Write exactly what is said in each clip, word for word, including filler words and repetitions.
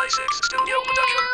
Six Studio Production.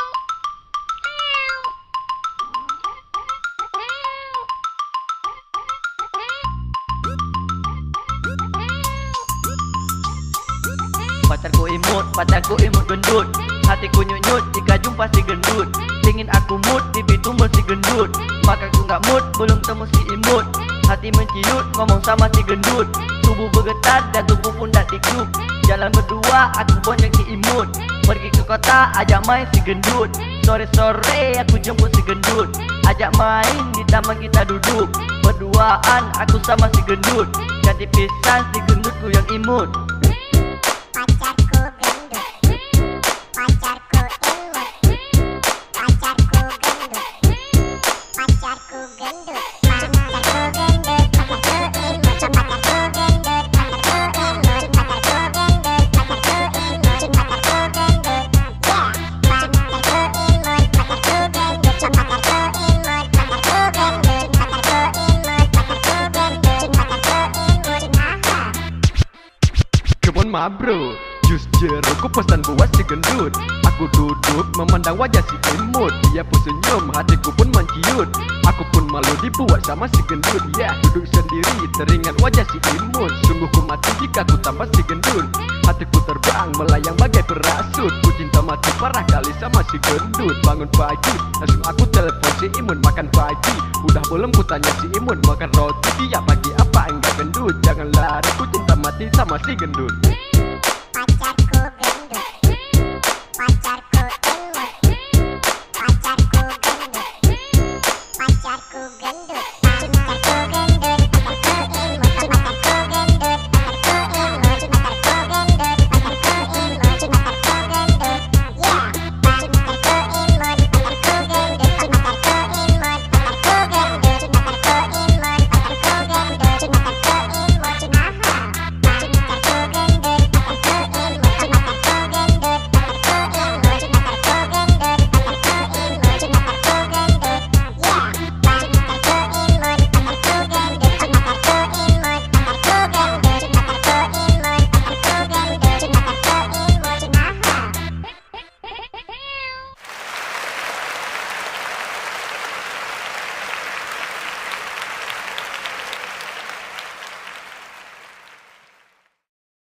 Pacarku imut, pacarku imut gendut. Hatiku nyut-nyut jika jumpa si gendut. Pingin aku mut di pintu meusi gendut. Maka ku nggak mut, belum temu si imut. Hati menciut, ngomong sama si gendut. Tubuh bergetar dan tubuh pun dak dikduk. Jalan berdua, aku bonceng si imut. Pergi ke kota, ajak main si gendut. Sore-sore, aku jemput si gendut. Ajak main di taman kita duduk. Berduaan, aku sama si gendut. Cantik pisan si gendutku yang imut. Pacarku gendut. Pacarku imut. Pacarku gendut. Pacarku gendut. Pacarku gendut. Pacarku imut. Pacarku gendut. Pacarku imut. Pacarku gendut. Pacarku imut. Pacarku gendut. Yeah. Pacarku imut. Pacarku gendut. Pacarku imut. Pacarku gendut. Pacarku imut. Pacarku gendut. Pacarku imut. Aha. Come on, ma bro. Jus jeruk ku pesan buat si gendut. Aku duduk memandang wajah si imut. Dia pun senyum, hatiku pun menciut. Aku pun malu dibuat sama si gendut. Ya, duduk sendiri teringat wajah si imut. Sungguh ku mati jika ku tampak si gendut. Hatiku terbang melayang bagai parasut. Ku cinta mati parah kali sama si gendut. Bangun pagi, langsung aku telepon si imut makan pagi. Udah belum ku tanya si imut makan roti. Dia pagi apa enggak gendut. Jangan lari, ku cinta mati sama si gendut.